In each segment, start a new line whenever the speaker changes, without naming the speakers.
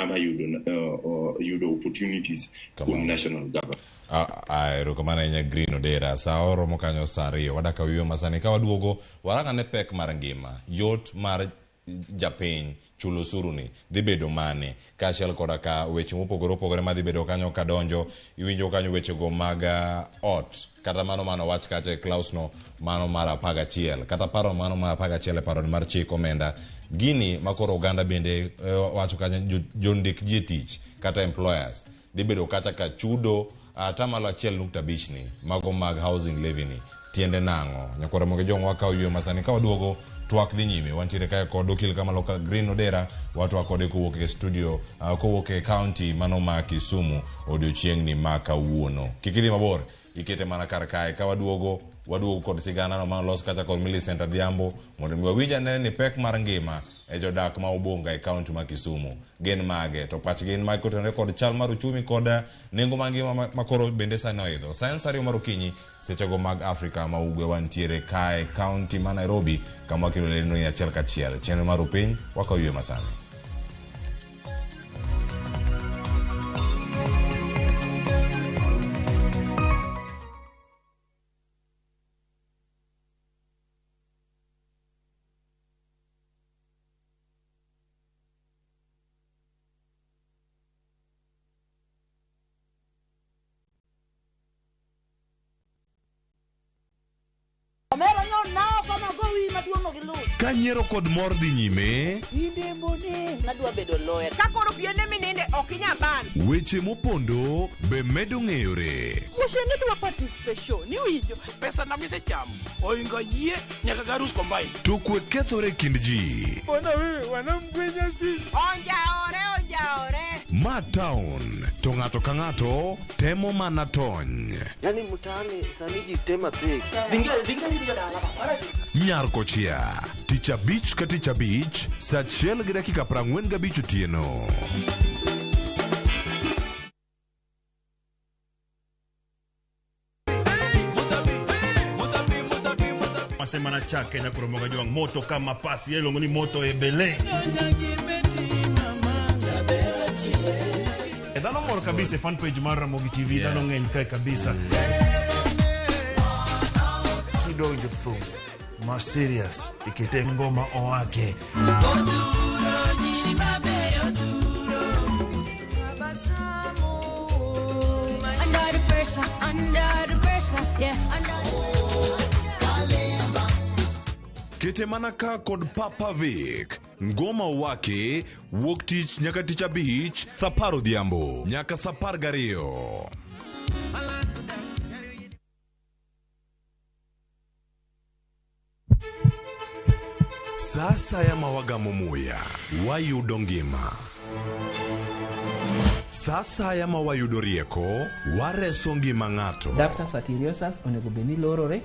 mama yudo opportunities kuom national government.
Erokamano ahinya Green Odera. Sa oromo kanyo sa 2. Wadak awiyo masani ka waduogo warang'ane pek mar ngima. Yot mar japiny chulo osuru ni dhi bedo mane, kaachiel koda ka weche mopogore opogore madhi bedo kanyo kadonjo. Iwinjo kanyo wechego mag ot, kata mano wach kacha e clause no mano mar 11, kata paro mano mar 11 e paro mar chik omenda. Gini makoro oganda bende wacho kanyo jondik ji e tich kata employers dhi bedo kacha ka chudo 1.5% ni mago mag housing levy ni tiende nang'o. Nyakwara Moge Jong wakawo yweyo masani ka waduogo twak dhi nyime. Wantiere kae kod okil Kamaloka Green Odera, watwak kode kowuok e studio, kowuok e county mano ma Kisumu odiochieng'ni ma kawuono. Kik idhi mabor, ikete mana kar kae. Ka waduogo, waduogo kod sigana no mano los kacha kod Millicent Adhiambo mondo mi wawinj ane ni pek mar ngima e jodak ma Ubunga e county ma Kisumu gin mage, to pachgi gin mage kotenore kod chal mar uchumi kod nengo mar ngima ma koro bende sani oidho. Sa en sa 2 mar okinyi sechego mag Afrika ma Ugwe. Wantiere kae county ma Nairobi kama wakelo lendo ni achiel kachiel. Chenro mar Upiny wakawo yweyo masani.
Ka nyiero kod mor dhi nyime,
Nadwa bedo lawyer.
Ka koro piende mininde ok inyal ban.
Weche mopondo be medo ng'eyore.
Wuoche dwa participation, iwinjo?
Pesa na misechamo oingo yie nyaka garus combine.
To kwe kethore e kind ji.
Onjaore, onjaore.
Ma town to ng'ato ka ng'ato temo mana tony.
Yani mtaani sani ji tema pek.
Nyar kochia tich abich ka tich abich sa 1:45 otieno.
Masema chake na kuromoga jwang moto kama pasi yelongo ni moto ebele. Dhano mor kabisa fan page mar Ramogi TV, dhano ng'eny kae kabisa. Kidonjo thum ma serious ikete ngoma owake.
Under the pressure, under the pressure, yeah, under.
Kete mana ka kod Papa Vic. Ngoma wake wuok tich nyaka tich abich sa 10 odhiambo nyaka sa 12. Sa asaya ma wagamo muya, wayudo ngima. Sa asaya ma wayudo rieko, wareso ngima ng'ato.
Ductus arteriosus onego bed ni lorore,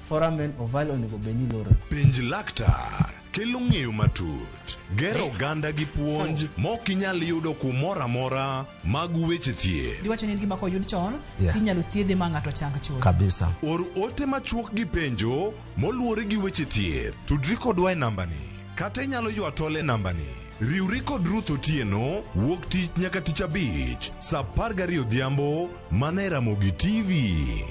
foramen ovale onego bed ni lorore.
Penj laktar kelo ng'eyo matut, gero oganda gi puonj mok inyal yudo kumoro amora mag weche thieth.
Diwacho ni en gima koyud chon, tinyalo thiedhe ma ng'ato chang chuth.
Kabisa.
Or ote machuok gi penjo moluwore gi weche thieth. Tudri kodwa e nambani kata inyalo ywa tol e nambani. Riwri kod Ruth Otieno wuok tich nyaka tich abich sa 12 odhiambo mana e Ramogi TV.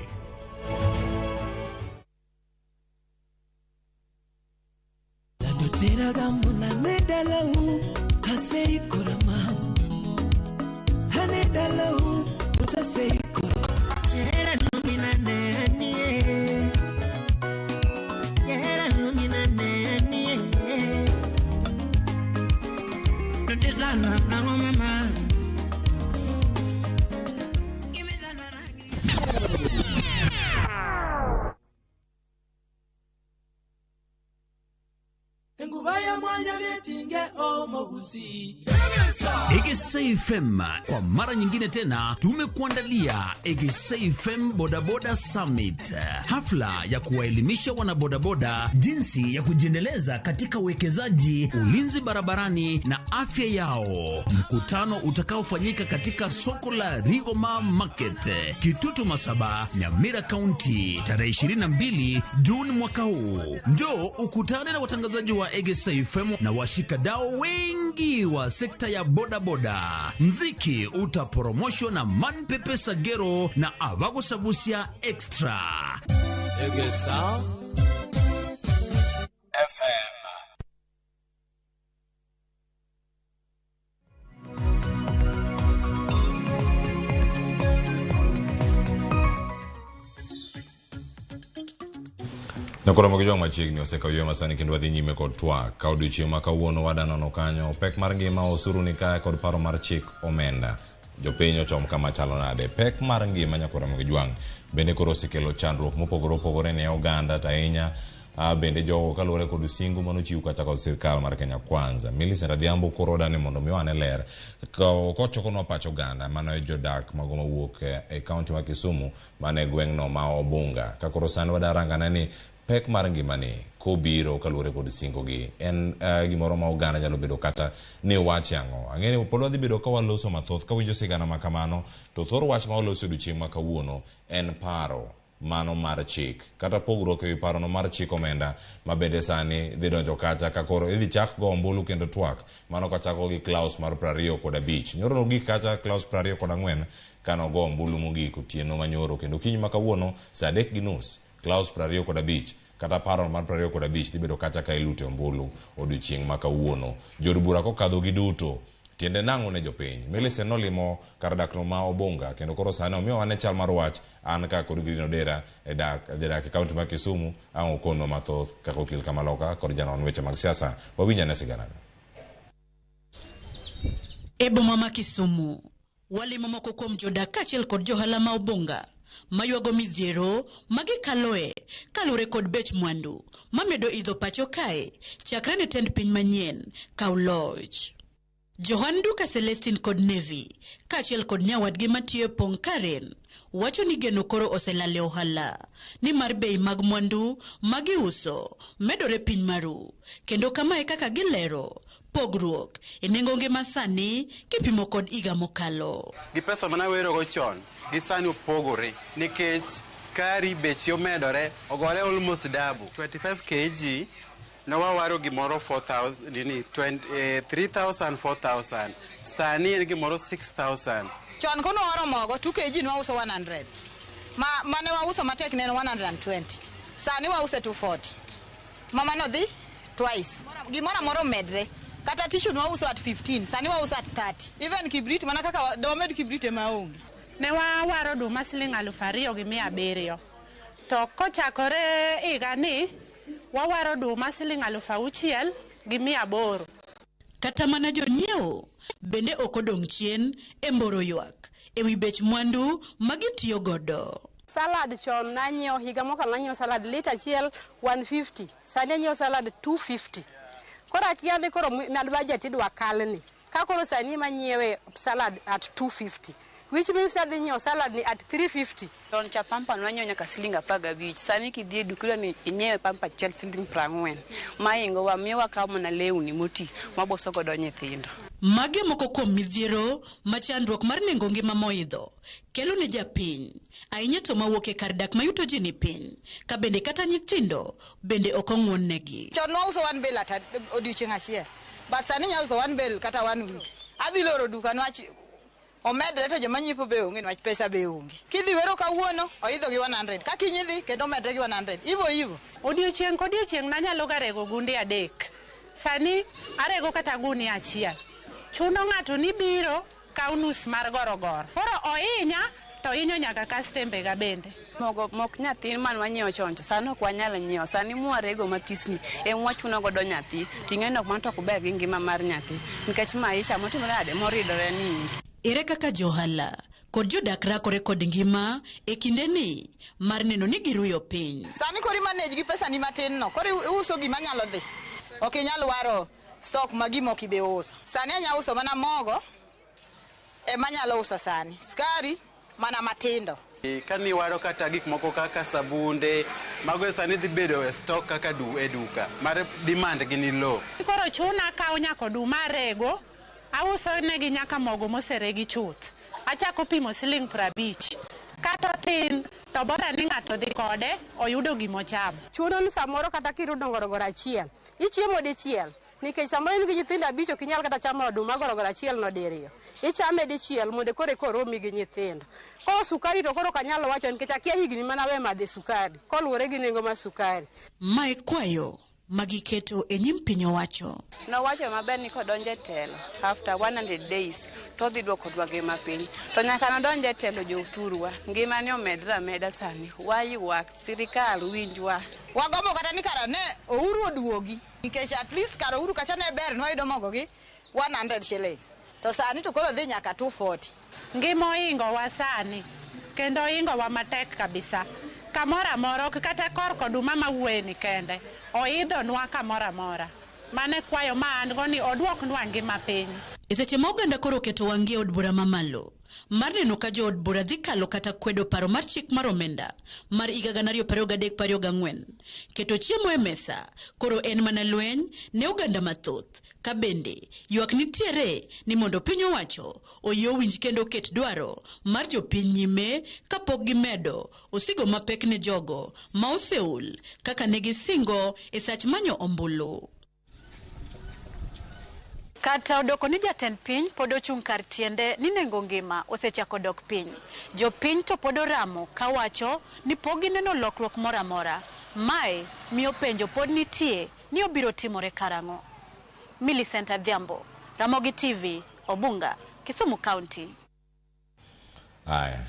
Egesa FM kwa mara nyingine tena tumekuandalia Egesa FM Bodaboda Summit, hafla ya kuwaelimisha wanabodaboda jinsi ya kujiendeleza katika uwekezaji, ulinzi barabarani na afya yao. Mkutano utakaofanyika katika soko la Rigoma Market, Kitutu Masaba, Nyamira County, tarehe 22 Juni mwaka huu. Njoo ukutane na watangazaji wa Egesa FM na washikadau wengi wengi wa sekta ya bodaboda. Mziki utaporomoshwa na Manpepe Sagero na Avago Sabusia Extra.
Egesa FM.
Nakoro mag jwang' machiegni osekawo yweyo masani kendo wadhi nyime kod twak. Ka odiochieng' ma kawuono wadanono kanyo pek mar ngima osuru ni kae kod paro mar chik omenda. Jopiny ochom kama chalo nade. Pek mar ngima nyakwara mag jwang' bende koro osekelo chandruok mopogore opogore ne oganda to ahinya bende jogo kaluwore kod singo manochiw kata kod sirkal mar Kenya Kwanza. Millicent Adhiambo koro dani mondo mi wane ler kochokonwa pach oganda mano e jodak mago mawuok e kaunti ma Kisumu mane gweng'no ma Obunga. Ka koro sani wadarangane ni pek mar ngimani kobiro kaluwore kod singo gi en gimoro ma oganda nyalo bedo kata ni wache ang'o. Ang'e ni pod wadhi bedo ka waloso mathoth kawinjo sigana ma kamano to thor wach ma waloso odiochieng' ma kawuono en paro mano mar chik kata pogruok ewi parono mar chik omenda ma bende sani dhi donjo kacha ka koro idhi chak go ombulu kendo twak mano kachako gi clause mar 25. Nyoro nogik kacha clause 24 kano go ombulu mogik otieno manyoro kendo kiny ma kawuono saa 3:30 clause 25 kata paro mar 25 dhi bedo kacha ka ilute ombulu odiochieng' ma kawuono. Jood bura kokadho gi duto tiende nang'o ne jopiny. Millicent nolimo kar dakno ma Obunga kendo koro sani omiyo wane chal mar wach an ka kod Green Odera e dak jadak e kaunti ma Kisumu ang' okonwa mathoth kaka okil kamaloka kod janon weche mag siasa. Wawinj ane siganano.
E boma ma Kisumu, walimo moko kuom jodak kaachiel kod johala ma Obunga maywago midhiero ma gikaloe kaluwore kod bech mwandu mamedo idho pacho kae chakre ne tend piny manyien kaw loch. Johan Duka Celestine kod Nevi kaachiel kod nyawadgi matiyo e Pong Karen wacho ni geno koro oselal e ohala nimar bei mag mwandu magiuso medore piny maru kendo kamae kaka gilero pogruok e nengo ngima sani kipimo kod higa mokalo.
Gi pesa mane awerogo chon gi sani opogore nikech skari beche omedore ogore almost double. 25 kg ne wawaro gimoro 4,000 nini 3,000 4,000 sani en gimoro 6,000.
Chon kono waro mogo 2 kg ne wauso 100. Mane wauso matek ne en 120. Sani wause 240. Mama nodhi twice. Gimoro amora omedre. Kata tissue ne wauso at 15, sani wauso at 30. Even kibrit mana kaka wamed kibrit ema onge.
Ne wawaro oduma siling 2,700. To kochakore higani wawaro oduma siling 6,800.
Kata mana jonyiewo bende ok odong' chien e mboro ywak ewi bech mwandu magitiyo godo.
Salad chon nanyiewo higa mokalo nanyiewo salad lita achiel 150, sani anyiewo salad 250. Koro akia ni koro budget idwa kalni. Ka koro sani manyiewe salad at 250, which means adhi nyiewo salad ni at 350.
Chon cha pampa nwanyiewo nyaka siling 15. Sani kidhi e duka ni inyiewe pampa achiel siling 40. Maingo wa miyo wakawo mana lewni moti maboso godo nyithindo.
Magi moko kuom midhiero ma chandruok mar nengo ngima moidho kelo ne japiny, ahinya to mawuok e kar dak mayuto ji ni piny, ka bende kata nyithindo bende ok ong'won negi.
Chon nwauso 1 bale at odiochieng' achiel, but sani inyalo uso 1 bale kata 1 week. Adhi loro duka nwach omedre to joma nyiepo be onge nwach pesa be onge. Kidhi wero kawuono oidho gi 100, ka kiny idhi kendo omedre gi 100, ivo ivo.
Odiochieng' kodiochieng' nanyalo ga rego gunde 3. Sani arego kata gunia achiel. Chuno ng'ato ni biro kaw nus mar gorogoro. Koro ohinya to hinyo nyaka kastembe ga bende.
Mogo mok nyathi man wanyiewo chon cha sani ok wanyal nyiewo. Sani mwarego mathisni em wachuno godo nyathi. Ting'e ni ok mano to ok ber gi ngima mar nyathi nikech maisha motimore nade moridore ni.
Ere kaka johala kod jodak rakore kod ngima e kindeni mar neno ni giruyo piny.
Sani koro imanage gi pesa ni matin no, koro iuso gima nyalo dhi. Ok inyal waro stock ma gima ok ibi uso. Sani anya uso mana mogo ema anyalo uso sani. Skari mana matindo.
Ka niwaro kata gik moko kaka sabunde, mago sani dhi bedo e stock kaka e duka mar demand gi ni low.
Koro chuna kawo nyaka oduma arego, auso negi nyaka mogo moseregi chuth. Achako pimo siling 50. Kata otin to bora ni ng'ato dhi kode oyudo gimochamo.
Chuno ni samoro kata kirudo gorogoro achiel, ichiemo dichiel. Nikech samoro in gi nyithindo abich ok inyal kata chamo oduma gorogoro achiel no diriyo. Ichame dichiel mondo koro eka oromi gi nyithindo. Koro sukari to koro ok anyal wacho nikech akia higni mana we madhe sukari koluwore gi nengo mar sukari.
Mae kwayo ma giketo e nyim piny owacho.
Nowacho maber ni kodonjo e telo after 100 days to odhi duoko ngima piny. To nyaka nodonj e telo jothurwa, ngima ni omedre ameda sani. Waywak, sirikal winjwa.
Wagombo kata ni kara ne Uhuru oduogi nikech at least kar Uhuru kacha ne ber nwayudo mogo gi 100 shillings to sani to koro dhi nyaka 240.
Ngima ohingowa sani kendo ohingowa matek kabisa. Kamoro amora ok kata korka oduma mawuoye ni kende, oidhonwa kamoro amora. Mano e kwayo ma an go ni oduoknwa ngima piny.
E seche ma oganda koro oketo wang'gi e od bura mamalo mar neno ka jood bura dhi kalo kata kwedo paro mar chik mar omenda mar higa 2023-2024, keto chiemo e mesa koro en mana lweny ne oganda mathoth ka bende ywak nitiere ni mondo piny owacho oyie owinj kendo oket dwaro mar jopiny nyime kapok gimedo osigo mapek ne jogo ma oseol kaka ne gisingo e sach manyo ombulu.
Kata odoko ni jatend piny pod ochung' kar tiende ni nengo ngima osechako dok piny. Jopiny to pod oramo kawacho ni pok gineno lokruok moro amora. Mae miyo penjo pod nitie ni obiro timore karang'o. Millicent Adhiambo, Ramogi TV, Obunga, Kisumu County.
Aya,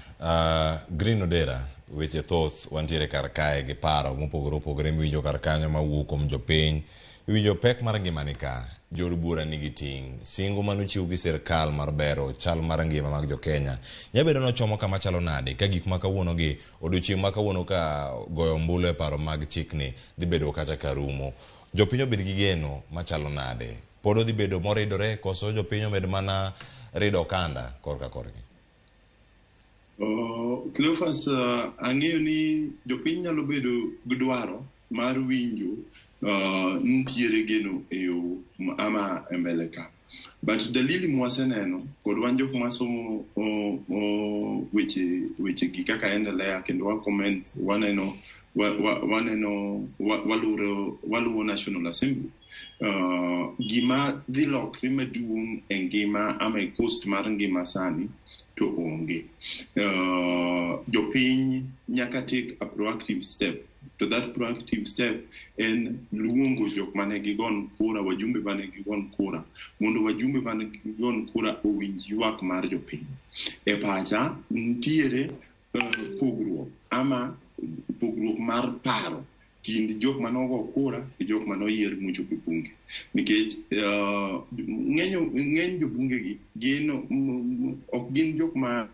Green Odera, weche thoth wantiere kar kae gi paro mopogore opogore miwinjo kar kanyo mawuok kuom jopiny. Iwinjo pek mar ngima ni ka, jood bura nigi ting'. Singo manochiw gi sirkal mar bero chal mar ngima mag jokenya nyabedo nochomo kama chalo nade ka gik ma kawuono gi odiochieng' ma kawuono ka goyo ombulu e paro mag chikni dhi bedo kacha ka rumo. Jopiny obed gi geno machalo nade? Pod odhi bedo moridore koso jopiny omed mana rido okanda korka korgi?
Cleophas, ang'eyo ni jopiny nyalo bedo gi dwaro mar winjo nitiere geno e yo ama e mbele ka. But dalili mwaseneno kod wan jok masomo weche weche gi kaka endelea kendo wa comment waneno wa, wa, waneno wa, waluro waluwo National Assembly. Gima dhi lokre maduong' e ngima ama e cost mar ngima sani to onge. Jopiny nyaka take a proactive step. To that proactive step en luongo jok mane gigon kura, wajumbe mane gigon kura, mondo wajumbe mane gigon kura owinj ywak mar jopiny. E pacha nitiere pogruok ama pogruok mar paro kind jok mane ogo kura gi jok mane oyier mochopo e bunge. Nikech ng'eny jobunge gi gin ok gin jok ma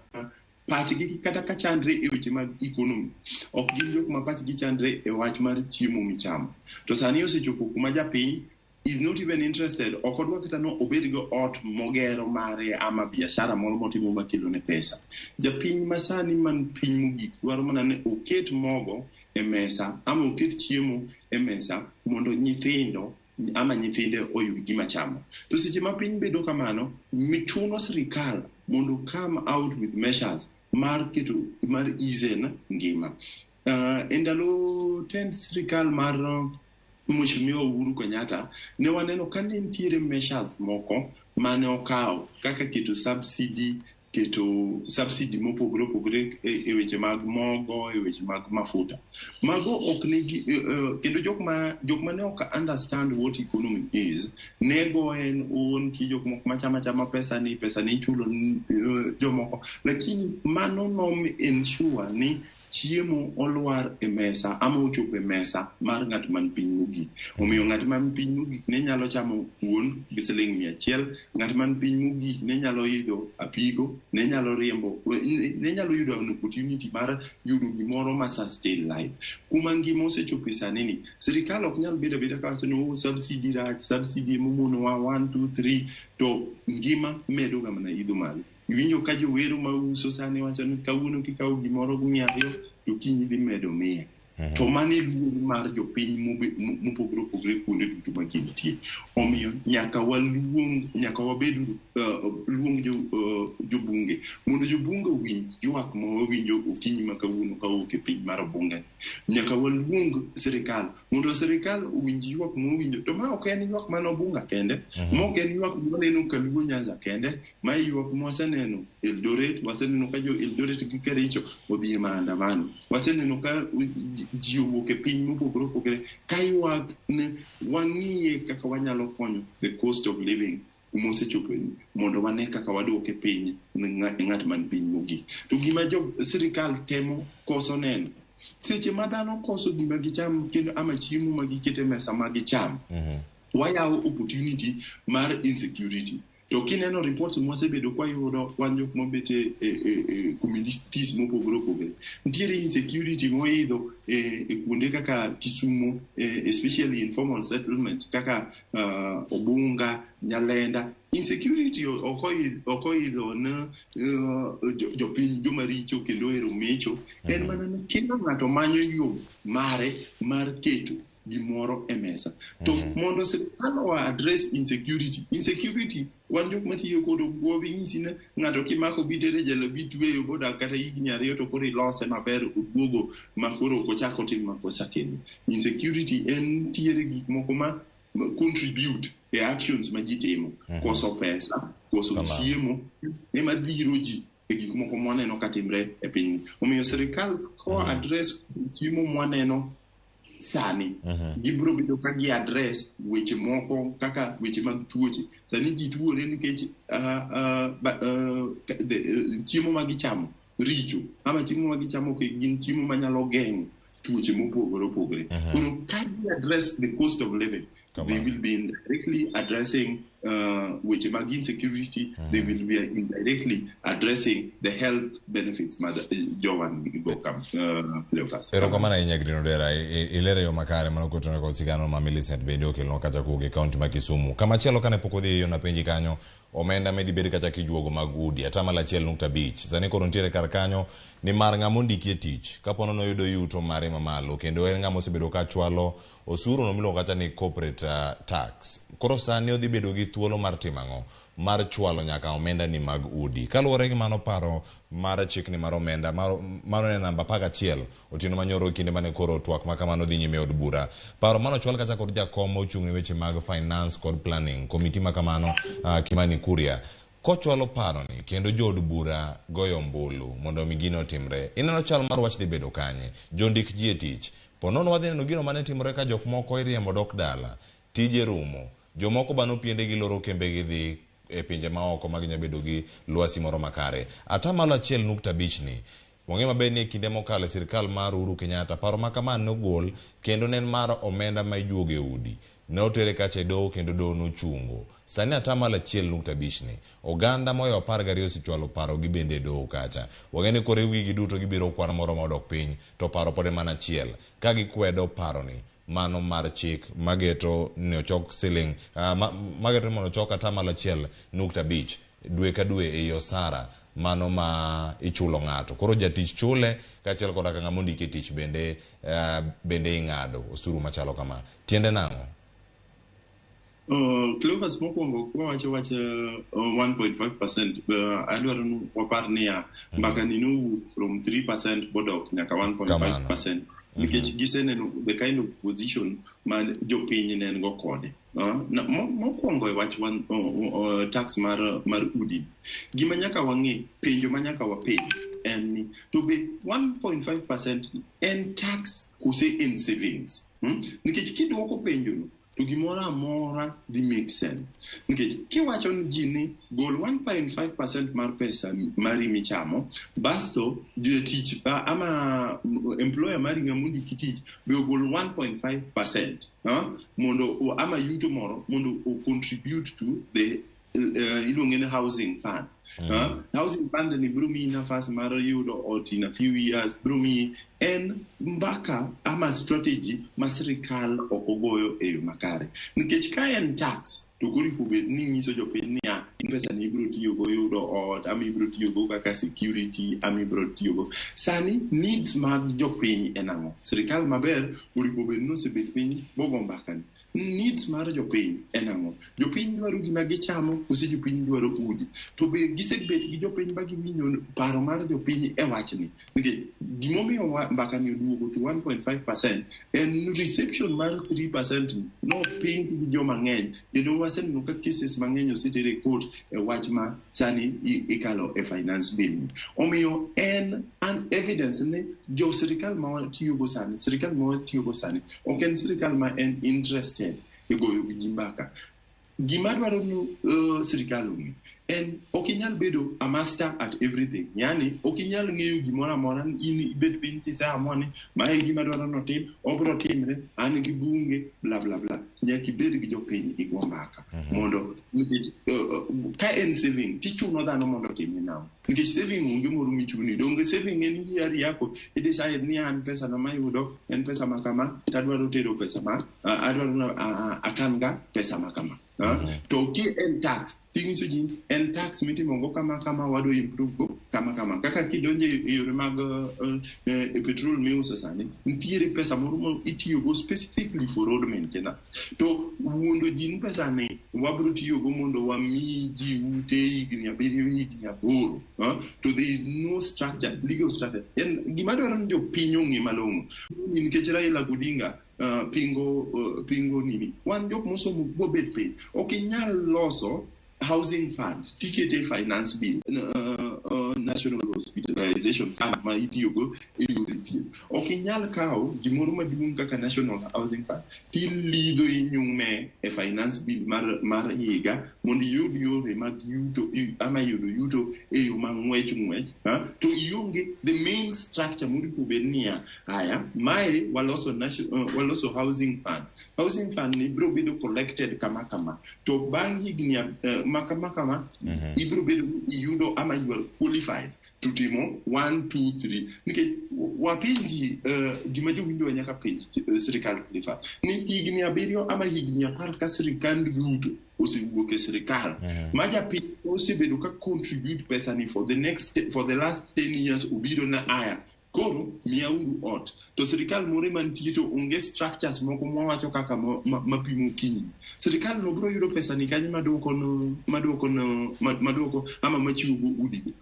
pachgi kata ka chandre e weche mag economy, ok gin jok ma pachgi chandre e wach mar chiemo michamo. To sani osechopo kuma japiny is not even interested, ok odwa kata no obed gi ot mogero mare ama biashara moro motimo makelo ne pesa. Japiny masani man piny mogik dwaro mana ni oket mogo e mesa ama oket chiemo e mesa mondo nyithindo ama nyithinde oyud gima chamo. To seche ma piny bedo kamano, michuno sirikal mondo come out with measures mar keto mar easen ngima. E ndalo tend sirikal mar Mheshimiwa Uhuru Kenyatta, ne waneno ka ne nitiere measures moko mane okawo kaka keto subsidy, keto subsidy mopogore opogore e weche mag mogo, e weche mag mafuta. Mago ok nigi kendo jok ma ne ok understand what economy is, ne goen on ki jok moko machama chama pesa ni ichulo jomoko. Lakini mano nom ensure ni chiemo olwar e mesa ama ochopo e mesa mar ng'at man piny mogik. Omiyo ng'at man piny mogik ne nyalo chamo kuon gi siling 100, ng'at man piny mogik ne nyalo idho apiko, ne nyalo riembo, ne nyalo yudo an opportunity mar yudo gimoro ma sustain life. Kuma ngima osechopo sani ni, sirikal ok nyal bedo abeda kawacho ni oh, subsidy rach, subsidy emomonowa 1, 2, 3, to ngima medo ga mana idho malo. Iwinjo ka jowero mauso sani wacho ni kawuono kikawo gimoro 200 to kiny idhi medo 100. To mano e luor mar jopiny mopogore opogore kuonde duto ma gintie. Omiyo nyaka waluong, nyaka wabed luong jobunge mondo jobunge owinj ywak ma wawinjo okinyi ma kawuono kawuok e piny mar Obunga. Nyaka waluong sirikal mondo sirikal owinj ywak ma wawinjo. To ma ok en ywak mana Obunga kende, ma ok en ywak ma waneno Kaluo Nyanza kende, ma e ywak ma waseneno Eldoret, waseneno ka jo Eldoret gi Kericho odhi e maandamano. Waseneno ka ji owuok e piny mopogore opogore ka ywak ni wang'iye kaka wanyalo konyo the cost of living kuma osechopo mondo wane kaka waduoke piny ne ng'at man piny mogik. To gima jo sirikal temo koso neno, seche ma dhano koso gima gicham kendo ama chiemo ma giketo e mesa ma gicham, wayawo opportunity mar insecurity. To kineno reports mwasebedo kwayudo wan jok mobet e communities mopogore opogore, nitiere insecurity moidho e kuonde kaka Kisumo, especially informal settlement kaka Obunga, Nyalenda. Insecurity ok oidho ne jopiny joma richo kendo ohero mecho, en mana ni kila ng'ato manyo yo mare mar keto gimoro e mesa. To mondo sirikal o address insecurity, wan jok matiyo kod obwobi nyisi ni ng'ato kimako bitere e jela bitweyo bodak kata higni 2 to koro ilose maber oduogo ma koro ok ochak otim makosa kendo. Insecurity en nitiere gik moko ma contribute e actions ma ji timo. Koso pesa, koso chiemo ema dhiro ji e gik moko mwaneno katimre e piny. Omiyo sirikal ko address chiemo mwaneno sani, gibiro bedo ka gi address weche moko kaka weche mag tuoche. Sani ji tuore nikech chiemo ma gichamo richo, ama chiemo ma gichamo ok gin chiemo manyalo geng'o tuoche mopogore opogore. Koro ka gi address the cost of living, they will be indirectly addressing weche mag insecurity, they will be indirectly addressing the health benefits ma jowa nigo kam Cleophas.
Erokamano ahinya Green Odera, ilero yo makare mano kotenore kod sigana ma Millicent bende okelonwa kacha kowuok e kaunti ma Kisumu. Kamachielo kane pok odhi e yo napenji kanyo, omenda ma idhi bed kacha kijuogo mag udi 1.5%. Sani koro nitiere kar kanyo ni mar ng'ama ondiki e tich kapo nono oyudo yuto mare mamalo kendo en ng'ama osebedo ka chwalo osuru no miluongo kacha ni corporate tax. Koro sani odhi bedo gi thuolo mar timo ang'o? Mar chwalo nyaka omenda ni mag udi. Kaluwore gi mano paro mar chikni mar omenda mano ne namba 11 otieno manyoro e kinde mane koro twak ma kamano dhi nyime e od bura. Paro mano ochwal kacha kod jakom mochung' ne weche mag finance kod planning komiti ma kamano Kimani Kuria kochwalo paro ni kendo jood bura goyo ombulu mondo mi gino otimre. Ineno chal mar wach dhi bedo kanye? Jondik ji e tich. Po nono wadhi neno gino mane timore ka jok moko iriembo dok dala, tije rumo, jomoko bano piende giloro kembe gidhi e pinje maoko ma ginya bedo gi lwasi moro makare. 1.5% ni wang'eyo maber ni e kinde mokalo e sirikal mar Uhuru Kenyatta paro ma kama nogol kendo ne en mar omenda ma ijuogo e udi. Ne otere kacha e doho kendo doho nochungo. Sani 1.5% ni oganda moyo 12 osechwalo paro gi bende e doho kacha. Wang'eyo ni koriw gigi duto gibiro kwan moro ma odok piny to paro pod en mana achiel. Ka gikwedo paro ni mano mar chik mageto ni ochok siling mageto ni mondo ochok 1.5% dwe ka dwe ei osara mano ma ichulo ng'ato. Koro jatich chule kaachiel koda ka ng'ama ondiki e tich bende bende ing'ado osuru machalo kama. Tiende nang'o?
Cleophas, mokwongo kwawacho wach 1.5%, adwaro ni wapar niya, mbaka ni nowuok from 3% bodok nyaka 1.5% nikech giseneno the kind of position ma jopiny ne en go kode. Mokwongo e wach tax mar udi, gima nyaka wang'e, penjo ma nyaka wapenj en ni to be 1.5% en tax kose en savings? Nikech kidwoko penjono to gimoro amora dhi make sense. Nikech kiwacho ni ji ni gol 1.5% mar pesa mari michamo, basto jatich ama employer mari ng'ama ondiki tich be ogol 1.5% mondo ama yuto moro mondo o contribute to the iluonge ni housing fund. Housing fund ni biro miyi nafas mar yudo ot in a few years, biro miyi en mbaka ama strategy ma sirikal ok ogoyo e yo makare. Nikech ka en tax to koro onego bed ni nyiso jopiny niya Pesa ni ibiro tiyogo yudo ot, ama ibiro tiyogo kaka security, ama ibiro tiyogo. Sani needs mag jopiny en ang'o? Sirikal maber oripo bed ni osebet piny bogo mbaka ni. Needs mar jopiny en ang'o? Jopiny dwaro gima gichamo kose jopiny dwaro udi? To be gisebet gi jopiny ba giwinjo paro mar jopiny e wachni? Nikech gimomiyo mbaka ni oduogo to 1.5% en reception mar 3% noping gi joma ng'eny, kendo waseneno ka cases mang'eny oseter e court e wach ma sani ikalo e finance bill ni. Omiyo en an evidence ni jo sirikal ma watiyogo sani, sirikal ma watiyogo sani ok en sirikal ma en interested e goyo gi ji mbaka. Gima dwaro ni sirikal ong'e en ok inyal bedo a master at everything, yani ok inyal ng'eyo gimoro amora. In ibet piny tiseamua ni mae e gima dwaro notim, obiro timre, an gi bunge bla bla bla. Nyaka ibed gi jopiny, igo mbaka mondo nikech ka en saving tichuno dhano mondo otimni nang'o? Nikech saving onge moro michuni. Donge saving en hiari yako i decide ni an pesa na mayudo en pesa ma kama, tadwaro tero pesa ma adwaro na akan ga pesa ma kama. To ki en tax tinyiso ji en tax mitimo go kama kama, wadwa improve go kama kama. Kaka kidonjo e yore mag e petrol miuso sani, nitiere pesa moro ma itiyogo specifically for road maintenance. To wuondo ji ni pesa ni wabiro tiyogo mondo wami ji ute higni 7, higni 8, to there is no structure, legal structure. En gima dwaro ni jopiny ong'e malong'o nikech Raila Odinga pingo nini, wan jok mosomo bobet piny, ok inyal loso housing fund tikete finance bill. National Hospitalization Fund ma itiyogo e yore thieth, ok inyal kawo gimoro maduong' kaka National Housing Fund tilidho inyume e finance bill mar higa mondo iyud yore mag yuto ama yudo yuto e yo mang'wech ng'wech, to ionge the main structure moripo bed niya, aya, mae waloso waloso housing fund. Housing fund ni biro bedo collected kama kama, to bang' higni ma kama kama ibiro bedo ni iyudo ama you are qualified to timo 1 2 3. Nikech wapenji gima jowinjowa nyaka penj sirikal qualify ni higni 7 ama higni 10 ka sirikand Ruto osewuok e sirikal ma japiny osebedo ka contribute pesa ni for the last 10 years, obiro na aya koro miyauru ot, to sirikal moro mantie to onge structures moko mwawacho kaka mapimo kinyi, sirikal no biro yudo pesa ni kanye maduoko ama machiwogo udigo?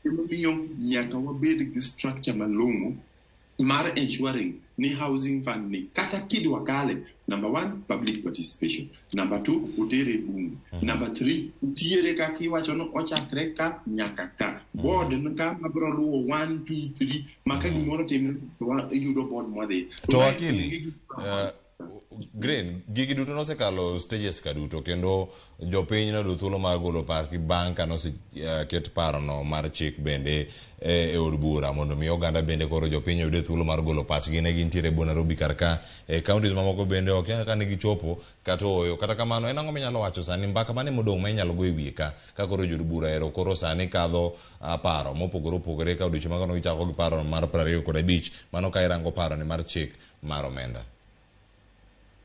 Emomiyo nyaka wabed gi structure malong'o mar ensuring ni housing fund ni kata kidwa kale, number one, public participation; number two, otere e bunge; number three, nitiere kaka iwacho ni ochakre ka nyaka ka board ni ka mabiro luwo one two three, ma ka gimoro timre to wayudo board mwadhi.
To
Mae
wakili,
onge gi
Green, gigi duto nosekalo stages ka duto, kendo jopiny noyudo thuolo mar golo pachgi bang' ka noseket parono mar chik bende e od bura mondo mi oganda bende koro jopiny oyude thuolo mar golo pachgi. Ne gintiere e bwo Nairobi kar ka, e counties mamoko bende ok ka ne gichopo kata ooyo. Kata kamano, en ang'o minyalo wacho sani? Mbaka mane modong' ma inyalo go e wiye ka koro jood bura ero koro sani kadho paro mopogore opogore ka odiochieng' ma koro gichako gi paro mar 25, mano ka irango paro ni mar chik mar omenda?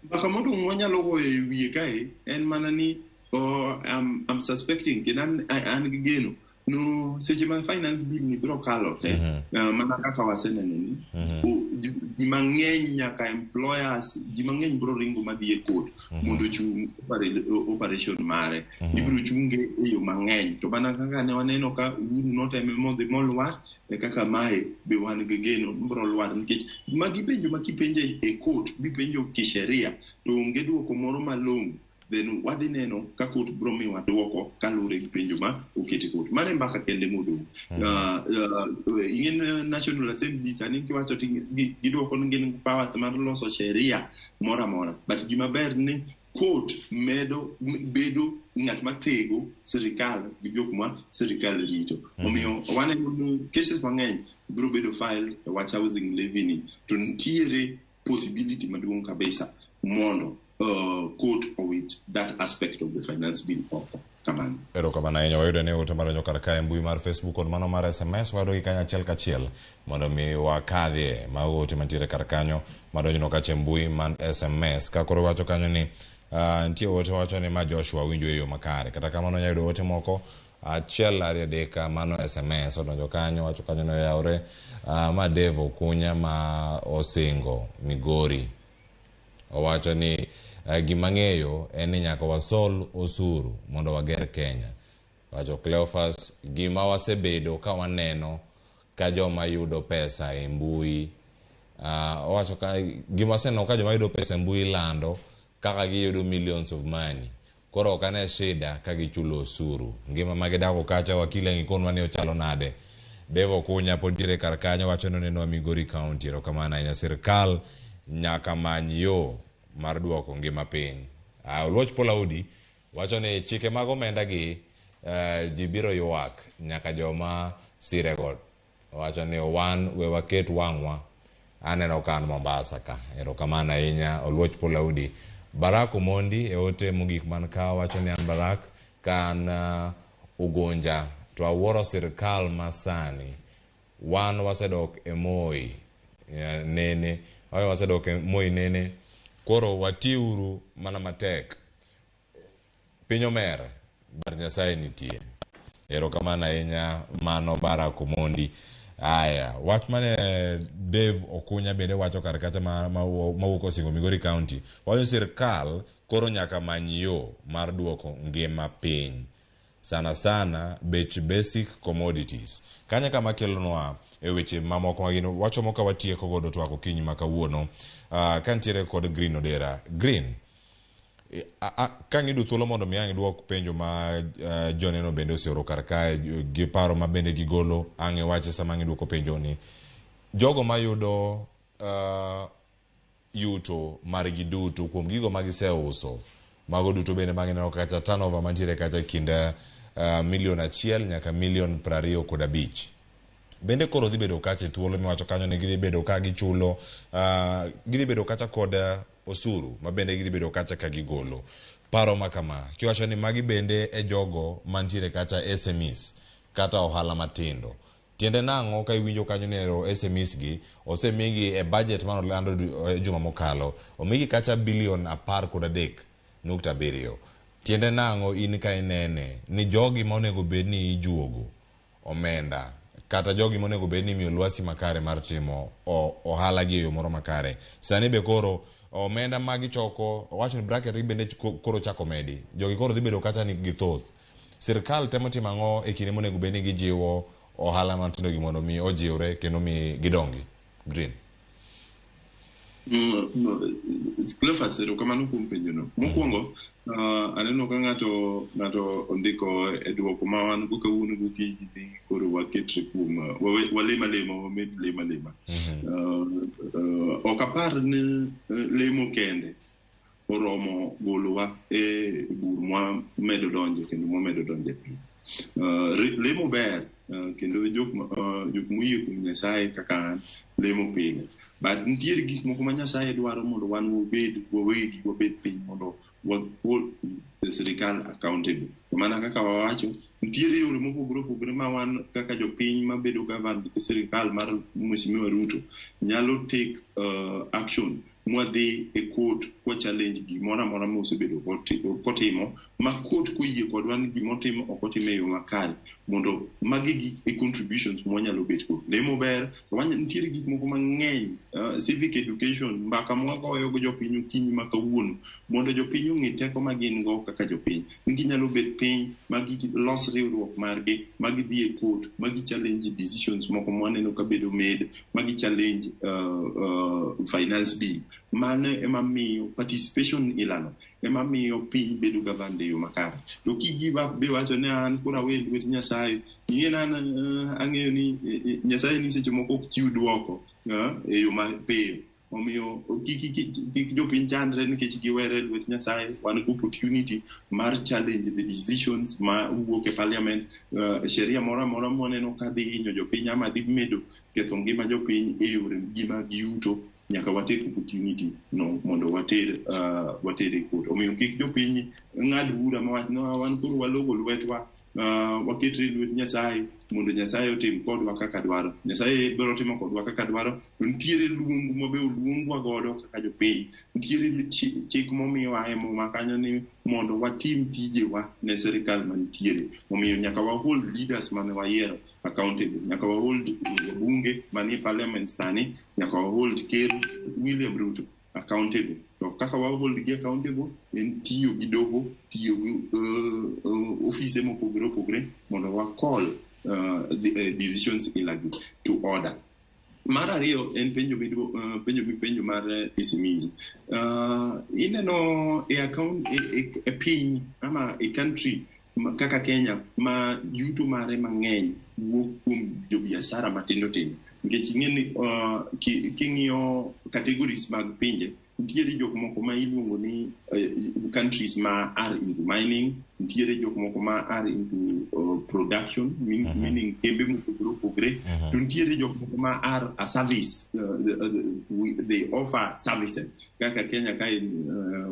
Mbaka modong' wanyalo goyo e wiye kae en mana ni oh, I'm suspecting kendo an gi geno no seche ma finance bill ni biro kalo te, mana kaka waseneno ni ji mang'eny nyaka employers, ji mang'eny biro ringo madhi e court mondo ochung operation mare. Ibiro chunge e yo mang'eny, to mana kaka ne waneno ka Uhuru noteme modhi molwar, e kaka mae be wan gi geno biro lwar, nikech magi penjo ma kipenjo e court bipenjo kisheria to onge duoko moro malong'o. Then wadhi neno ka court biro miwa duoko kaluwore gi penjo ma oket e court. Mano e mbaka kende modong'. Ing'e National Assembly sani kiwacho to giduoko ni gin powers mar loso sheria moro amora, but gima ber ni court medo bedo ng'at mathego sirikal gi jok ma sirikal rito. Omiyo waneno ni cases mang'eny biro bedo file e wach housing levy ni, to nitiere possibility maduong' kabisa mondo court owit that aspect of the finance bill oko kamano.
Erokamano ahinya. Wayudo ne ote madonjo kar kae, mbui mar Facebook kod mano mar SMS, wayudo gi kanyo achiel kachiel mondo mi wakadhie mago ote mantiere kar kanyo madonjonwa kacha e mbui mar SMS. Ka koro wacho kanyo ni Nitie ote wacho ni ma Joshua winjo e yo makare. Kata kamano nya yudo ote moko achiel ariyo adek mano SMS odonjo kanyo wacho kanyo noyawre. Ma Dave Okunya ma osingo Migori owacho ni gima ng'eyo en ni nyaka wasol osuru mondo wager Kenya. Wacho Cleophas, gima wasebedo ka waneno ka joma yudo pesa e mbui, owacho ka gima waseneno ka joma yudo pesa e mbui lando kaka giyudo millions of money. Koro ok ane shida ka gichulo osuru. Ngima ma gidago kacha wakili ang' ikonwa ni ochalo nade. Dave Okunya pod nitiere kar kanyo wacho ni onenwa Migori County. Erokamano ahinya. Sirkal nyaka many yo mar duoko ngima piny. Oluoch Paul Audi wacho ni chike mag omenda gi ji biro ywak nyaka joma sirego. Owacho ni wan we waket wang'wa aneno ka an Mombasa ka. Erokamano ahinya Oluoch Paul Audi. Barak Omondi e ote mogik man ka wacho ni an Barak ka an Ugunja to awuoro sirkal masani. Wan wasedok e Moi nene. Wasedok e Moi nene. Koro watiuru mana matek. Piny omer, bar Nyasaye nitie. Erokamano ahinya mano Barak Omondi. Aya, wach mane Dave Okunya bende wacho kar kacha mawuok Osingo Migori County. Wacho sirkal koro nyaka many yo mar duoko ngima piny. Sana sana bech basic commodities. Kanyo kama kelonwa e weche mamoko magin wachomo ka watieko godo twak okinyi ma kawuono. Ka nitiere kod Green Odera. Green, ka ng'ido thuolo mondo mi ang' iduok penjo ma joneno bende oseoro kar kae gi paro ma bende gigolo ang' iwache sama ang' iduoko penjo ni. Jogo mayudo yuto margi duto kuom gigo ma giseuso, mago duto bende ma gineno kacha turnover mantiere kacha kind milion 1 nyaka milion 25. Bende koro dhi bedo kacha e thuolo miwacho kanyo ni gidhi bedo ka gichulo, gidhi bedo kacha kod osuru ma bende gidhi bedo kacha ka gigolo. Paro ma kama, kiwacho ni magi bende e jogo mantiere kacha SMEs kata ohala matindo. Tiende nang'o ka iwinjo kanyo ni ero SMEs gi osemigi e budget mane olando juma mokalo, omigi kacha bilion 13.7. Tiende nang'o in ka inene ni jogi ma onego bed ni ijuogo omenda kata jogi monego bed ni imiyo lwasi makare mar timo ohala gi e yo moro makare. Sani be koro omenda ma gichoko, owacho ni bracket gi bende koro chako medi. Jogi koro dhi bedo kata ni githoth. Sirkal temo timo ang'o e kinde monego bed ni gijiwo ohala matindo gi mondo mi ojiwre kendo mi gidongi? Green.
Cleophas, erokamano kuom penjono. Mokwongo, aneno ka ng'ato ondiko e dwoko ma wan go kawuono gokinyi ni koro waketre kuom walem alema, wamed lemo alema. Ok apar ni lemo kende oromo golowa e bur mwamedo donje kendo mwamedo donje piny. Lemo ber, kendo jok moyie kuom Nyasaye kaka an lemo pile. But nitiere gik moko ma Nyasaye dwaro mondo wan wabed wawegi wabed piny mondo wa hold sirikal accountable. Mana kaka wawacho, nitiere yore mopogore opogore ma wan kaka jopiny mabedo governed gi sirikal mar Mheshimiwa Ruto nyalo take action mwadhi e court kwa challenge gimoro amora mosebedo kotimo ma court koyie kodwa ni gimotimo ok otime e yo makare mondo magi gik e contributions mwanyalo bet go. Lemo ber, to nitiere gik moko mang'eny, civic education, mbaka mwagoyo go jopiny okinyi ma kawuono mondo jopiny ong'e teko ma gin go kaka jopiny. Ni ginyalo bet piny ma gilos riwruok margi, ma gidhi e court, ma gi challenge decisions moko mwaneno ka bedo made, ma gi challenge finance bill. Mano ema miyo participation ilano, ema miyo piny bedo governed e yo makare. To ki give up be wacho ni an koro awe lwet Nyasaye, ing'e ni an ang'eyo ni Nyasaye ni seche moko ok chiw dwoko e yo mapiyo. Omiyo kik jopiny chandre nikech giwere lwet Nyasaye. Wan gi opportunity mar challenge the decisions ma wuok e parliament, sheria moro amora mwaneno ka dhi hinyo jopiny ama dhi medo ketho ngima jopiny e yore gi mag yuto, nyaka watek opportunity no mondo water e court. Omiyo kik jopiny ng'ad bura mawach ni wan koro walogo lwetwa Waketre e lwet Nyasaye mondo Nyasaye otim kodwa kaka dwaro. Nyasaye biro timo kodwa kaka dwaro. To nitiere luong mabe oluongwa godo kaka jopiny. Nitiere chik momiwa e Muma kanyo ni mondo watim tijewa ne sirikal mantiere. Omiyo nyaka wa hold leaders mane wayiero accountable. Nyaka wa hold wabunge manie parliament sani, nyaka wa hold Ker William Ruto accountable. To kaka wa hold gi accountable en tiyo gi doho, tiyo gi ofise mopogore opogore mondo wa call the decisions ilagi to order. Mar ariyo en penjo mipenjo mar SMEs. Ineno e account e piny ama e country kaka Kenya ma yuto mare mang'eny wuok kuom jobiashara matindo tindo. Nikech ing'e ni king'iyo categories mag pinje, nitiere jok moko ma iluongo ni countries ma are into mining, nitiere jok moko ma are into production, meaning kembe mopogore opogore, to nitiere jok moko ma are a service, they offer services. Kaka Kenya kae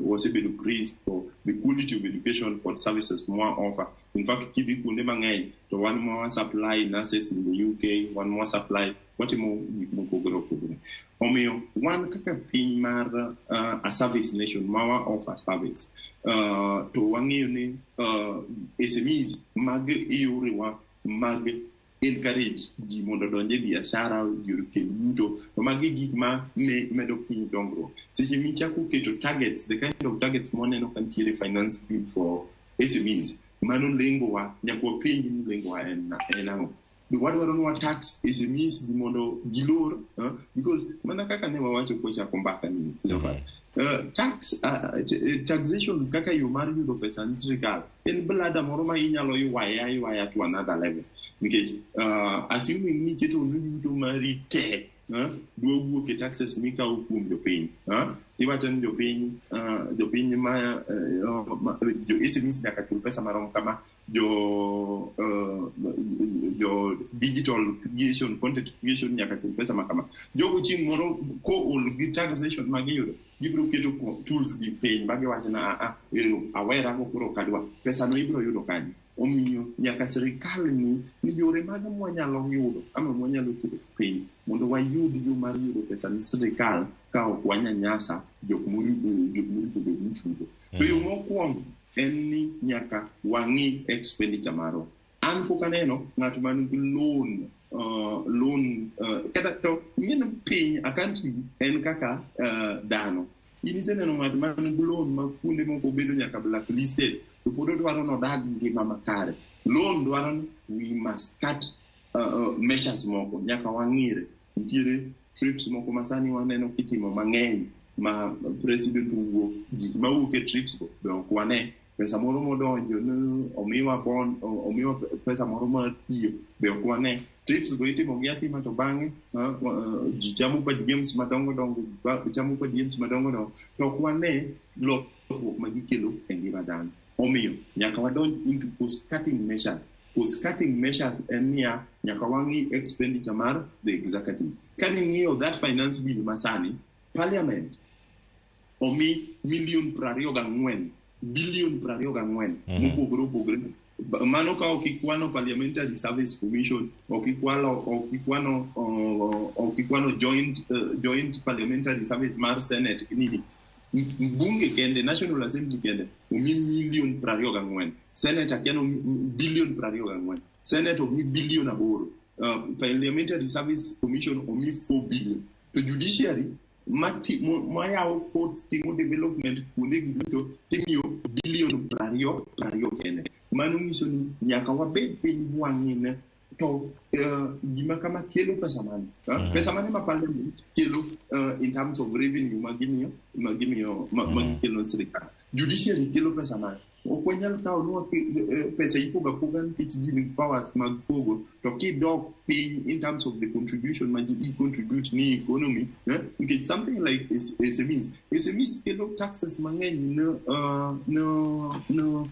wasebedo praised for the quality of education for services mwa offer. In fact, kidhi kuonde mang'eny to wan mwa supply nurses in the UK, wan mwa supply watimo gik mopogore opogore. Omiyo wan kaka piny mar a service nation ma wa offer service, to wang'eyo ni SMEs mag yorewa mag encourage ji mondo odonj e biashara, ji okel yuto, to magi gik ma medo piny dongruok. Seche michako keto targets, the kind of targets mwaneno ka nitiere finance bill for SMEs, mano lengowa, nyaka wapenj ni lengowa en ang'o. Wadwaro ni wa tax SMEs mondo gilor, because mana kaka ne wawacho kwachako mbaka ni tax, taxation kaka yo mar yudo pesa ni sirikal en blada moro ma inyalo ywaya to another level. Nikech assuming ni keto ni yuto mari te dwa wuok e taxes mikawo kuom jopiny, iwacho ni jopiny ma jo SMEs nyaka chul pesa marom kama, jo digital creation, content creation nyaka chul pesa makama. Jogo chieng' moro kool gi taxation magiyudo, gibiro keto tools gi piny ma giwacho na ero awera go koro ok adwa pesa no ibiro yudo kanye. Omiyo nyaka sirikal ng'i ni yore mage mwanyalo yudo ama mwanyalo keto piny mondo wayud yo mar yudo pesa ni sirikal ka ok wanyanyasa jok moripo bed ni chudo. To yo mokwongo en ni nyaka wang'i expenditure marwa. An pok aneno ng'at man gi loan kata to ing'e ni piny a country en kaka dhano. In iseneno ng'at man gi loan ma kuonde moko bedo nyaka blacklisted, to pod odwaro nodag ngima makare. Loan dwaro ni we must cut measures moko, nyaka wang'ire. Nitiere trips moko ma sani waneno kitimo mang'eny ma president owuok, gik mawuok e trips go be ok wane. Pesa moro modonjo ni omiwa bond, omiwa pesa moro mar tiyo be ok wane. Trips go itimo gi atima to bang'e ji chamo per diems madongo dongo, chamo per diems madongo dongo, to ok wane lokruok ma gikelo e ngima dhano. Omiyo nyaka wadonj into cost cutting measures. Cost cutting measures en niya nyaka wang'i expenditure mar the executive. Ka ning'iyo that finance bill masani, parliament omi million 24, billion 24 mopogore opogore. Mano ka ok ikwano Parliamentary Service Commission, ok ikwano joint Parliamentary Service mar Senate nini. Bunge kende, National Assembly kende omi million 24, Senate akiano billion 24, Senate omi billion 8, Parliamentary Service Commission omi 4 billion. To judiciary mayawo courts timo development kuonde gi duto timiyo billion 20 kende. Mano nyiso ni nyaka wabed piny mwang'ine to gima kama kelo pesa mane. Pesa mane ma parliament kelo in terms of revenue magimiyo magikelo sirikal. Judiciary kelo pesa mane. Ok wanyal kawo ni pesa ipogo apoga nikech ji nigi powers mag pogo, to kidok piny in terms of the contribution ma ji contribute ni economy, nikech something like SMEs. SMEs kelo taxes mang'eny no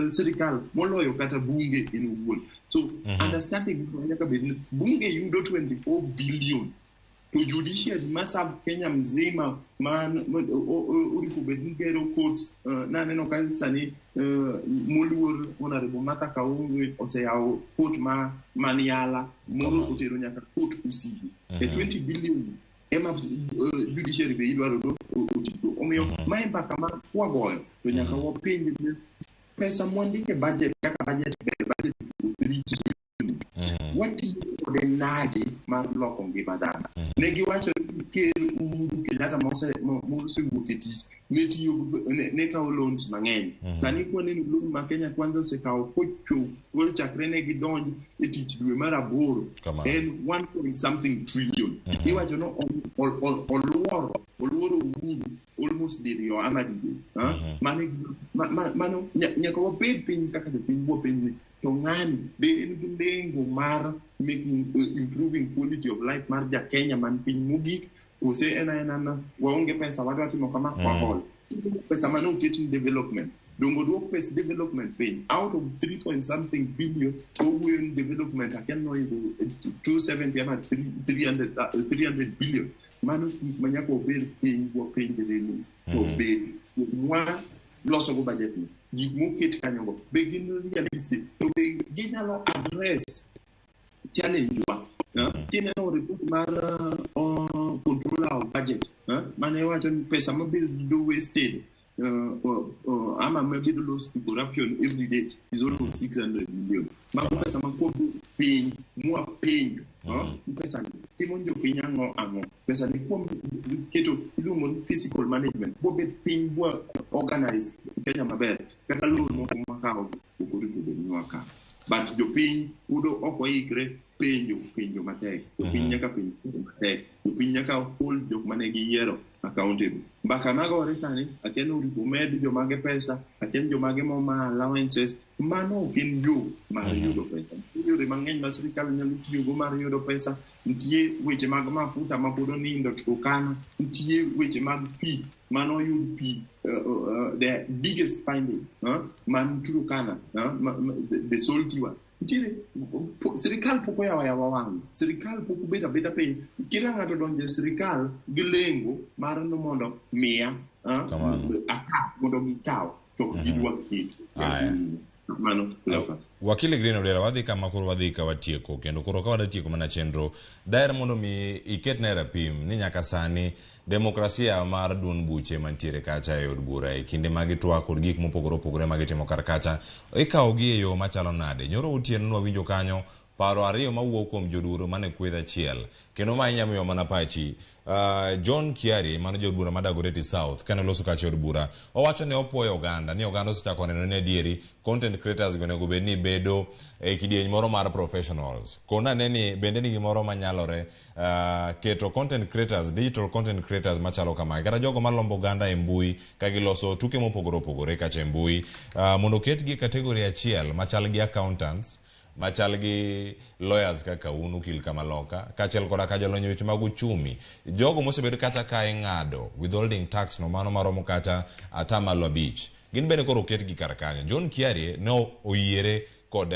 sirikal moloyo kata bunge en owuon. So understanding nyaka bed ni bunge yudo 24 billion To judiciary ma serve Kenya mzima man oripo bed ni gero courts, naneno ka sani moluor Honorable Martha Kaungwe oseyawo court ma man Yala, moro otero nyaka court Usigi. E 20 billion ema judiciary be idwaro do otigo. Omiyo mae mbaka ma wagoyo to nyaka wapenj ni pesa mwandike budget kaka budget ber, budget 3 trillion, watiyo kode nade mar loko ngima dhano? Ne giwacho ni Ker Uhuru Kenyatta mosewuok e tich ne tiyo ne kawo loans mang'eny. Sani kwaneno loan ma Kenya Kwanza osekawo kocho chakre ne gidonj e tich dwe mar aboro en 1 point something trillion. Iwacho no oluoro Uhuru almost diriyo ama didek. Mano nyaka wabed piny kaka jopiny wapenj ni to ng'ani be en gi lengo mar making improving quality of life mar ja Kenya man piny mogik, kose en aena na waonge pesa, wadwa timo kama, wahol pesa mane oket ni development, dongo duok pes development piny out of 3 point something billion owuoyo ni development akia noyudo 270 ama 300 billion. Mano gik ma nyaka wabed piny wapenjre ni to be mwa loso go budget ni, gik moket kanyogo be gin realistic, to be ginyalo address challenge wa? Kineno report mar controller of budget mane wacho ni pesa mabedo wasted ama mabedo lost to corruption every day is almost 600 million. Mago pesa ma kuom piny mwa penjo pesa ni timo jopiny ang'o ang'o? Pesa ni kuom keto iluongo ni fiscal management, bobet piny bwa organize Kenya maber, kata loan moko makawo ok onego bed ni wakawo. But jopiny pod ok oikre penjo penjo matek. Jopiny nyaka penj penjo matek. Jopiny nyaka hold jok mane giyiero accountable. Mbaka magore sani akia ni oripo med jomage pesa, akia ni jomage moma allowances, mano ok en yo mar yudo pesa. Nitie yore mang'eny ma sirikal nyalo tiyogo mar yudo pesa. Nitie weche mag mafuta ma pod onindo Turkana, nitie weche mag pi manoyud pi, the biggest finding man Turkana, the salty one. Nitiere sirikal pok oyawo ayawa wang'e, sirikal pok obet abeta piny. Kila ng'ato donjo e sirikal gi lengo mar ni mondo miya akaw, mondo gikaw, to ok gidwa keto. Mano.
Wakili Green Odera, wadhi kama koro wadhi ka watieko, kendo koro ka wadatieko mana chenro, daher mondo mi iketne rapim ni nyaka sani demokrasia mar duond buche mantiere kacha e od bura e kinde mag twak kod gik mopogore opogore magitimo kar kacha ikawo gi e yo machalo nade? Nyoro otieno nwawinjo kanyo paro ariyo mawuok kuom joduro mane kweth achiel, kendo ma inya miyo mana pachi. John Kiari mano jaod bura ma Dagoretti South kane oloso kacha e od bura owacho ni opuoyo oganda ni oganda osechako neno ni adieri content creators go onego bed ni bedo e kidieny moro mar professionals. Kona ne ni bende ni gimoro manyalore keto content creators, digital content creators machalo kamae, kata jogo malombo oganda e mbui ka giloso tuke mopogore opogore kacha e mbui, mondo oketgi e category achiel machal gi accountants, machal gi lawyers kaka un okil kamaloka, kaachiel koda ka jolony e weche mag uchumi, jogo mosebed kacha ka ing'ado withholding tax no mano maromo kacha 5% gin bende koro oketgi kar kanyo. John Kiarie ne oyiere kod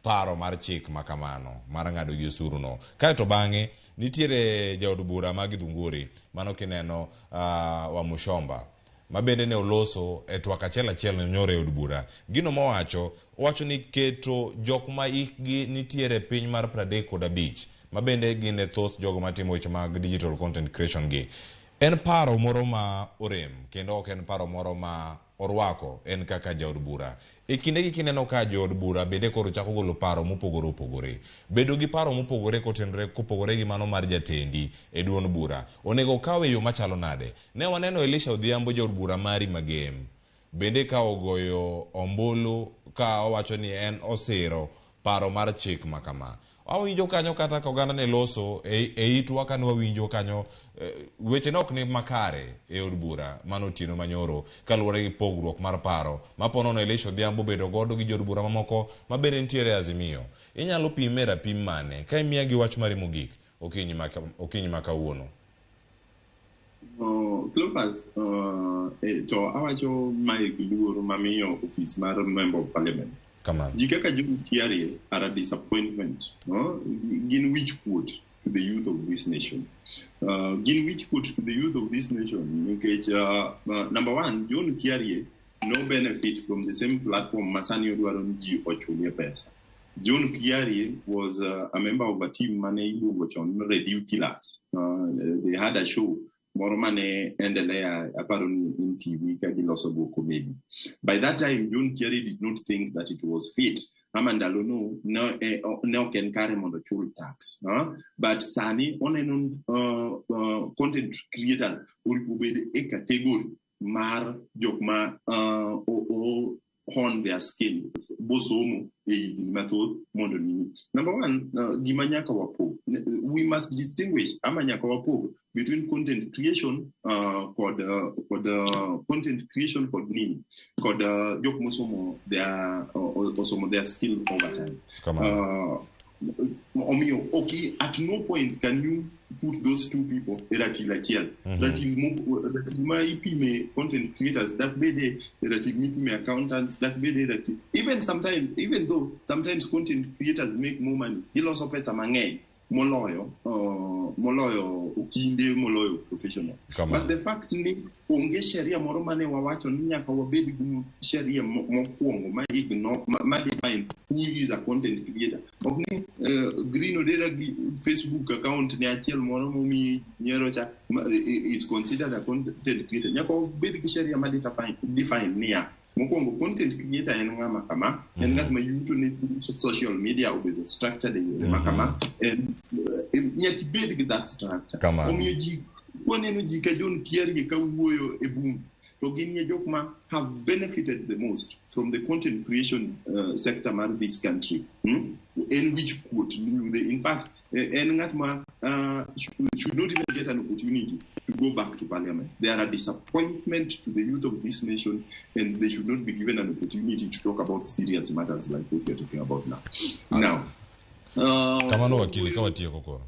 paro mar chik makamano mar ng'ado gi osuru no. Kaeto bang'e nitiere jaod bura ma Githunguri mano kineno Wamuchomba ma bende ne oloso e twak achiel achiel nyoro e od bura. Gino mowacho, owacho ni keto jok ma hikgi nitiere piny mar 35 ma bende gin e thoth jogo matimo weche mag digital content creation gi, en paro moro ma orem kendo ok en paro moro ma orwako en kaka jaod bura. E kindegi kineno ka jood bura bende koro chako golo paro mopogore opogore. Bedo gi paro mopogore kotenore kopogore gi mano mar jatendi e duond bura onego okaw e yo machalo nade? Ne waneno Elisha Odhiambo jaod bura mari Magem bende ka ogoyo ombulu ka owacho ni en osiro paro mar chik ma kama. Awinjo kanyo kata ka oganda ne loso e itwa kane wawinjo kanyo weche ne ok ni makare e od bura mano otieno manyoro kaluwore gi pogruok mar paro ma po nono Elisha Odhiambo obedo godo gi jood bura mamoko ma bende nitiere e Azimio. Inyalo pime rapim mane ka imiya gi wach mari mogik okinyi ma kawuono?
Cleophas, to awacho mae gi luoro mamiyo ofis mar Member of Parliament.
Kamano.
Ji kaka John Kiarie are a disappointment. No? Gin wich kuot. to the youth of this nation. Gin wich kuot to the youth of this nation nikech number one, John Kiarie no benefit from the same platform masani odwaro ni ji ochulie pesa. John Kiarie was a member of a team mane iluongo chon ni Radio Killers. They had a show moro mane endelea, aparo ni NTV, ka giloso go comedy. By that time, John Kiarie did not think that it was fit ama ndalo no ne ok en kare mondo chul tax. But sani oneno content creators oripo bed e category mar jok ma o hone their skills bosomo e higni mathoth mondo nini. Number one, gima nyaka wapog, we must distinguish ama nyaka wapog between content creation kod content creation kod nini kod jok mosomo their osomo their skill over time. Omiyo ok, at no point can you put those two people e ratil achiel. Ratil ma ipime content creators dak bede e ratil mipime accountants, dak bede e ratil. Even sometimes, even though sometimes content creators make more money, giloso pesa mang'eny moloyo okinde, moloyo professional.
Kamano.
But the fact ni onge sheria moro mane wawacho ni nyaka wabed gi sheria mokwongo ma igno ma define who is a content creator. Ok ni Green Odera gi Facebook account ne achiel moro momi nyiero cha is considered a content creator. Nyaka wabed gi sheria ma define niya mokwongo, content creator en ng'ama kama, en ng'at ma yuto ne social media obedo structured e yore ma kama. En nyaka ibed gi that structure.
Kamano.
Omiyo ji waneno ji ka John Kiarie ka wuoyo e bunge, to gin e jok ma have benefited the most from the content creation sector mar this country. En wich kuot ni in fact en ng'at ma should not even get an opportunity to go back to parliament. They are a disappointment to the youth of this nation, and they should not be given an opportunity to talk about serious matters like what we are talking about now. Now,
Kamano, wakili, ka watieko koro.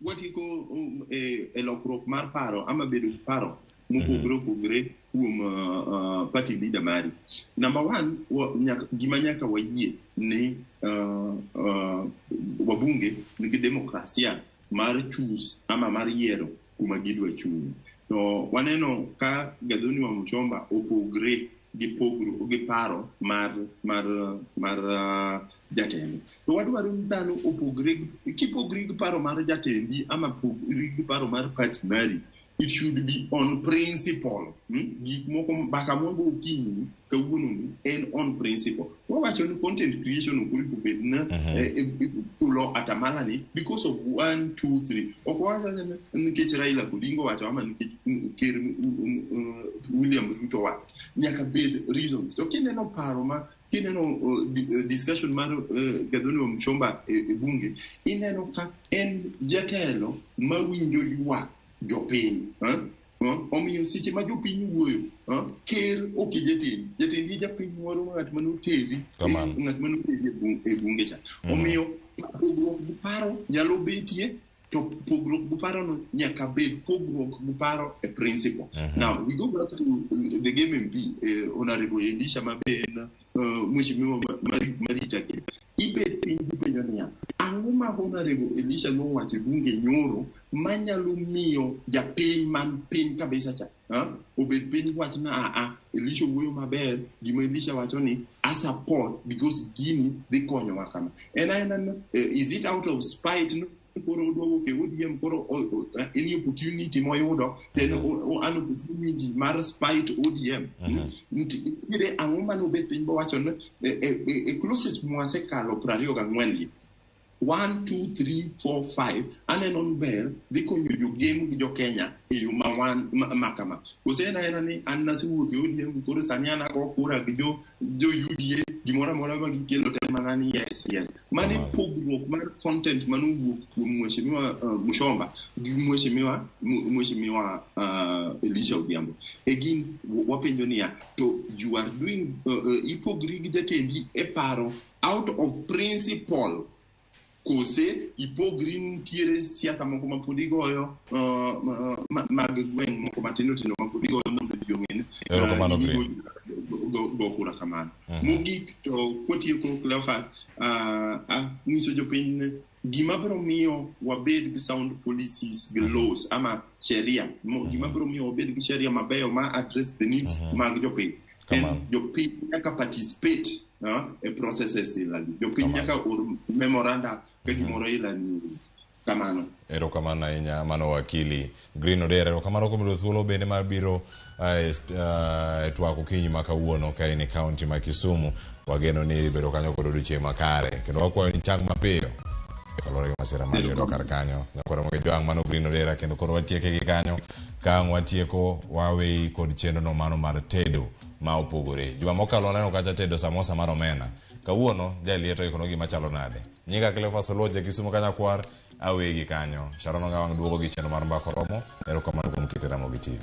Watieko e lokruok mar paro ama bedo gi paro mopogore opogore kuom party leader mari. Number one, gima nyaka wayie ni wabunge nigi demokrasia mar choose ama mar yiero kuma gidwa chung'. To waneno ka Gathoni wa Muchomba opogre gi pogro gi paro mar jatende. To wadwaro ni dhano opogre, kipogri gi paro mar jatendi ama pogri gi paro mar party mari, it should be on principle. Gik moko mbaka mwago okinyi kawuono ni en on principle. Wawacho ni content creation ok onego bed na chulo atamala ni because of one, two, three. Ok wawacho ni nikech Raila Odinga owacho ama nikech Ker William Ruto owacho. Nyaka bed reasons. To kineno paro ma kineno discussion mar Gathoni wa Muchomba e bunge, ineno ka en jatelo mawinjo ywak jopiny. Eh? Omiyo seche ma jopiny wuoyo, ker ok e jatendi, jatendi e japiny moro, ng'at manoteri
Kamano.
ng'at manoteri e bunge cha. Omiyo pogruok gi paro nyalo betie, to pogruok gi paro no nyaka bed pogruok gi paro e principle. Now we go back to the Game MP, Honorable Elisha, ma be en mheshimiwa Marita ke ibet piny gipenjo niya, ang'o ma Honorable Elisha nowacho e bunge nyoro manyalo miyo japiny man piny kabisa cha, ha? Obed piny wach na aa Elisha owuoyo maber, gima Elisha wacho ni a support because gini dhi konyowa kama. En aena ni, is it out of spite no koro odwa wuok e ODM, koro any opportunity moyudo to en an opportunity mar spite ODM. Nitiere ang'o mane obet piny bowacho ni e clauses mwasekalo 24 gi 1 2 3 4 5 aneno ni ber dhi konyo jogem gi jokenya e yo ma wan ma kama, kose en aena ni an nasewuok e ODM, koro sani an ago kura gi jo UDA, gimoro amora ma gikelo te mana ni yes. Mane pogruok mar content manowuok kuom mheshimiwa Muchomba gi mheshimiwa Elisha Odhiambo. E gin wapenjo niya, to you are doing ipogri gi jatendi e paro out of principle, kose ipogri nitiere siasa moko ma pod igoyo mag gweng' moko matindo tindo ma pod igoyo mondo ji ong'e ni
Erokamano,
in
Green.
go, go kura kamano. Mogik to kwatieko Cleophas, anyiso jopiny ni gima biro miyo wabed gi sound policies gi laws ama sheria gima biro miyo wabed gi sheria mabeyo ma address the needs mag jopiny en jopiny nyaka participate e processes ilagi. Jopiny nyaka or memoranda ka gimoro ilani kamano.
Erokamano ahinya, mano wakili Green Odera. Erokamano kuom yudo thuolo bende mar biro e twak okinyi ma kawuono ka in e kaunti ma Kisumu. Wageno ni bedo kanyo kod odiochieng' makare kendo wakwayo ni chang mapiyo kaluwore gi masira mar yudo kar kanyo. Nyakwara Mogi Jwang', mano Green Odera kendo koro watieke gi kanyo. Ka ang' watieko waweyi kod chenro no mano mar tedo ma opogore. Juma mokalo waneno kacha tedo samosa mar omena. Kawuono jaliet oikono gima chalo nade? Nyinga Cleophas Oluoch ja Kisumu Kanyakwar, aweyi gi kanyo. Sharon Ongawang' duogo gi chenro mar Mbaka Oromo. Erokamano kuom kete Ramogi TV.